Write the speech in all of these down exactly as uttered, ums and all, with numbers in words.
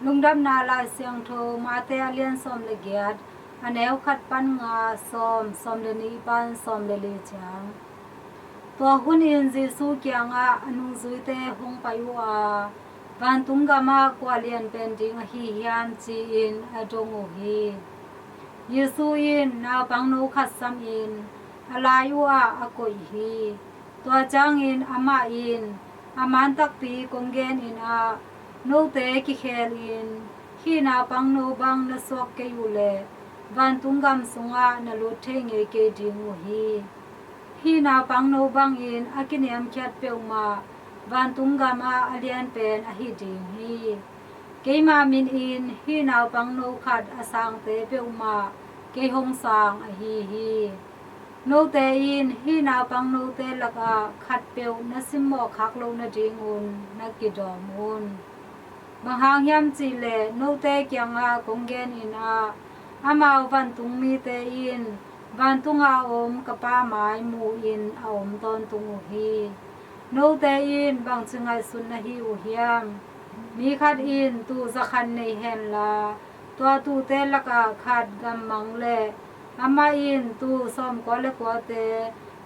Lungdamna Lai Siangtho Mate a lian sawm le giat, a neu khat pan nga, sawm, sawm le nih pan sawm le li ciang. Tua hunin Jesu kiangah a nungzuite hong pai uh a, vantung gamah kua lian pen ding ahi hiam ci-in a dong uh hi. Jesu in naupangno khat samin a lai uh ah a koih hi. Tua ciangin amah in, a man takpi kong genin ah, note kikhelin hih naupangno bang na suak kei uh leh vantung gam sungah na lut thei ngei kei ding uh hi. Hih naupangno bangin a kiniamkhiat peuhmah vantung gamah a lian pen ahi ding hi. Keima minin hih naupangno khat a sangte peuhmah kei hong sang ahi hi. Note in hih naupangnote lakah khatpeuh na simmawh khak loh nadingun na kidawm un. Bang hang hiam cihleh note kiangah kong genin ah, amau vantung mite in vantunga om ka Pa mai mu-in a om tawntung uh hi. Note in bangci ngaihsun na hi uh hiam? Mi khat in tuu zakhat nei henla, tua tuute lakah khat gammang leh amah in tuu sawmkua le kuate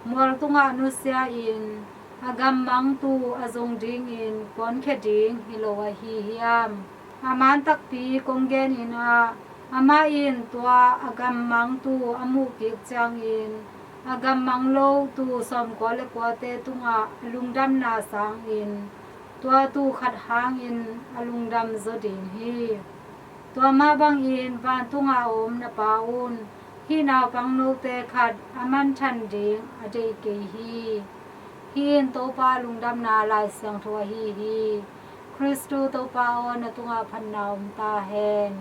mual tungah nusia-in a gammang tuu a zong dingin kuankhia ding hi lo ahi hiam? A man takpi kong genin ah, amah in tua a gammang tuu a muhkik ciangin a gammang lo tuu sawmkua le kuate tungah a lungdamna sangin tua tuu khat hangin a lungdam zaw ding hi. Tua mah bangin vantunga om na Pa un hih naupangnote khat a manthan ding a deih kei hi. Hih in Topa Lungdamna Lai Siangtho ahi hi. Khristu Topa aw, na tungah phatna om ta hen.